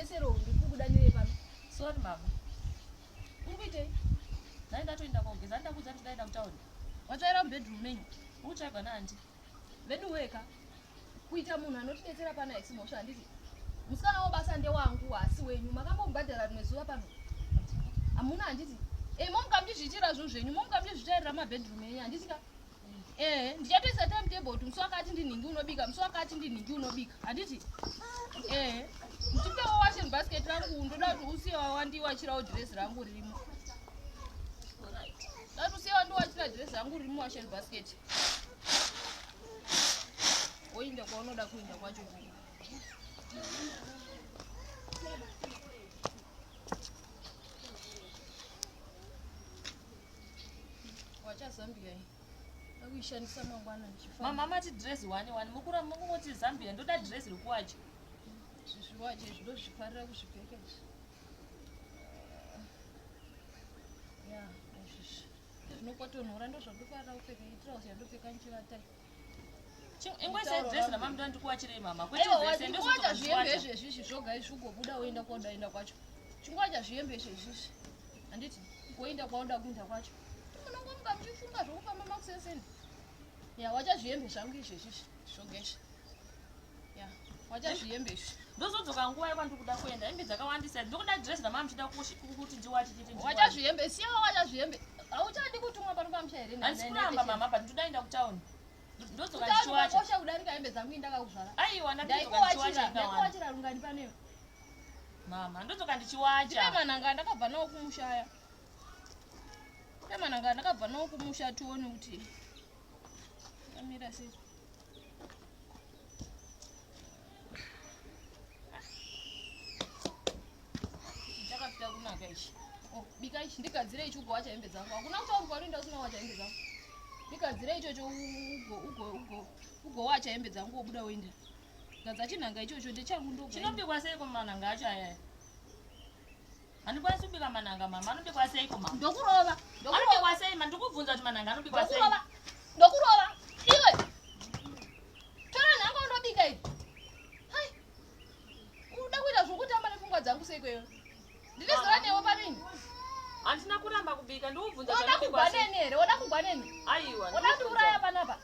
rubetsero ndikukudanire pano. Sorry mama. Uri kuitei? Dai ndatoenda kogeza ndakuudza kuti ndaenda kutown. Watsvaira mubedroom menyu. Ukutsvaigwa naanti. Vedu weka. Kuita munhu anotibetsera pano haisi mhosva handiti? Musikana wabasa ndewangu haasi wenyu. Makambomubhadhara rimwe zuva pano? Hamuna handiti? Eh, momuka muchizviitira zvinhu zvenyu, momuka muchizvitsvairira mumabedroom enyu handiti ka? Eh, ndichatoisa time table kuti musi wakati ndinhingi unobika, musi wakati ndinhingi unobika. Handiti? Eh, ndipewo washing basket rangu ndoda kuti usiye wandiwachirawo dress rangu ririmo. Dati usiye wandiwachira dress rangu ririmo washing basket. Woinda kwaunoda kuinda kwacho ikoko. Wacha Zambia iyi. Ndakuishandisa mangwana ndichifamba. Mama mati dress one one mukura mukungoti Zambia ndoda dress rekuwacha. Zviwache izvi ndozvifarira kuzvipfeka izvi. Ya, izvi. Zvinokotonhora ndozvandofarira kupfeka iyi trouse yandopfeka ndichivata. Ingoisai dress ramama ndoda ndikuwachirei mama. Kwete Aiwa, zvese ndikuwacha zvihembe ndozvotowacha. izvezvi izvi zvoga izvi ugobuda woenda kwauda kuenda kwacho. Chingowacha zvihembe izvezvi izvi. Handiti woenda kwauda kuenda kwacho. Munongomuka muchifunga zvokufamba makusenseni. Ya, wacha zvihembe zvangu izvezvi izvi zvoga izvi. Ya, wacha zvihembe izvi. Ndozodzoka nguva yekwandiri kuda kuenda. Hembe dzakawandisa. Ndokuda dress ramama muchida kuti ndiwache chete. Wacha zvihembe, siya wacha zvihembe. Hauchadi kutumwa pano pamusha here? Handisi kuramba mama but ndoda kuenda kutown. Ndodzoka Kutaura ndichiwacha. kwakosha kudarika hembe dzangu indakakuzvara. Aiwa ndandodzoka ndichiwacha Ndaikuwachira, inga wani. ndaikuwachira rungani paneyo. Mama ndodzoka ndichiwacha. Ndipe manhanga andakabva nawo kumusha aya. Ndipe manhanga andakabva nawo kumusha tione kuti amira sei. Chakafita kunaka ichi. Oh, bika ichi ndigadzire ichi ugowacha hembe dzangu. Hakuna kutaura kwaunoenda usina kuwacha hembe dzangu. Ndigadzire ichocho ugo ugo ugo ugowacha hembe dzangu wobuda woenda. Gadza chinhanga ichocho ndechangu ndoga. Chinobikwa seiko manhanga acho aya? Handikwanisi kubika manhanga mama, anobikwa seiko mama? Ndokurova. Ndokurova. Anobikwa sei ma ndikubvunza kuti manhanga anobikwa sei? Ndokurova. Ndokurova. Iwe. Tora nhanga undobika iwe. Hai. Unoda kuita zvokutamba nepfungwa dzangu seiko iwe? Ndine zora newe pano ini. Handina kuramba kubika, ndikubvunza Woda zvanobikwa kugwa sei. neni here? Woda kugwa neni? Aiwa. Woda kundiuraya panapa?